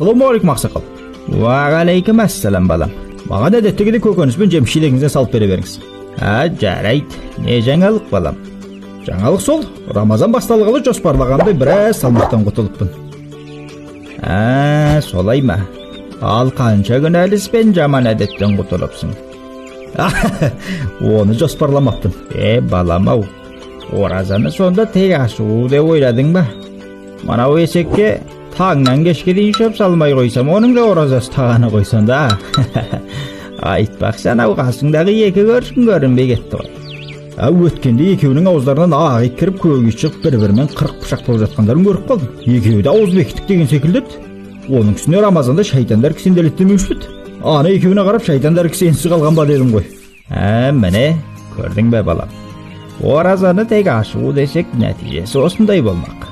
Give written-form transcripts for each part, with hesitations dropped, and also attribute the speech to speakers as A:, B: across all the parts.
A: Ассалаумағалейкум, ақсақал. Уағалейкум ассалам, балам. Маған әдеттегідей көкөніс пен жеміс жидегіңізден салып бере беріңіз. Ә, жарайды. Не жаңалық, балам? Жаңалық сол, Рамазан басталғалы жоспарлағандай біраз салмақтан құтылыппын. Ә, солай ма? Ал қанша күн әлі іс пен жаман әдеттен құтылыпсың? Оны жоспарламаппын. Е, балам-ау, оразаны сонда тек ашу деп ойладың ба? Мынау есекке таңнан кешке дейін шөп салмай қойсам, оның да оразасы тағаны қойсын да. Айтпақшы, анау қасыңдағы екі көршің көрінбей кетті ғой. Ә, өткенде екеуінің ауыздарынан ақ ит кіріп, көк ит шығып, бір-бірімен 40 пышақ болып жатқандарын көріп қалдым. Екеуі де ауыз бекіттік деген секілді еді. Оның үстіне Рамазанда шайтандар кісенделеді демеуші еді. Ана екеуіне қарап, шайтандар кісенсіз қалған ба дедім ғой. Ә, міне, көрдің бе, балам? Оразаны тек ашу десек, нәтижесі осындай болмақ.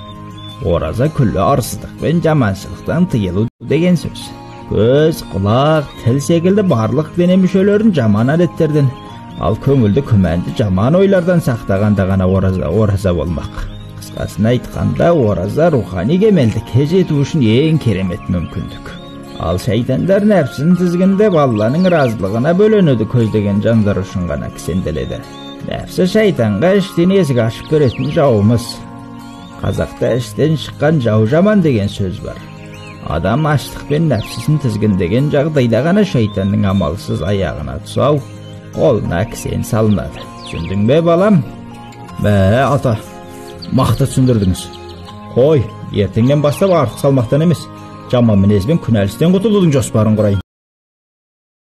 A: Ораза күллі арсыздық пен жаманшылықтан тыйылу деген сөз. Көз, құлақ, тіл секілді барлық дене мүшелерін жаман әдеттерден, ал көңілді күмәнді жаман ойлардан сақтағанда ғана ораза болмақ. Қысқасын айтқанда, ораза рухани кемелдікке жету үшін ең керемет мүмкіндік. Ал шайтандар нәпсін тізгіндеп, Алланың разылығына бөленуді көздеген жандар үшін ғана кісенделеді. Нәпсі шайтанға іштен есік ашып беретін жауымыз. Қазақта іштен шыққан жау жаман деген сөз бар. Адам аштық пен нәпсісін тізгіндеген жағдайда ғана шайтанның амалсыз аяғына тұсау, қолына кісен салынады. Түсіндің бе, балам? Мә, ата, мақты түсіндірдіңіз. Қой, ертеңнен бастап артық салмақтан емес, жаман мінез бен күнәлі істен құтылудың жоспарын құрайын.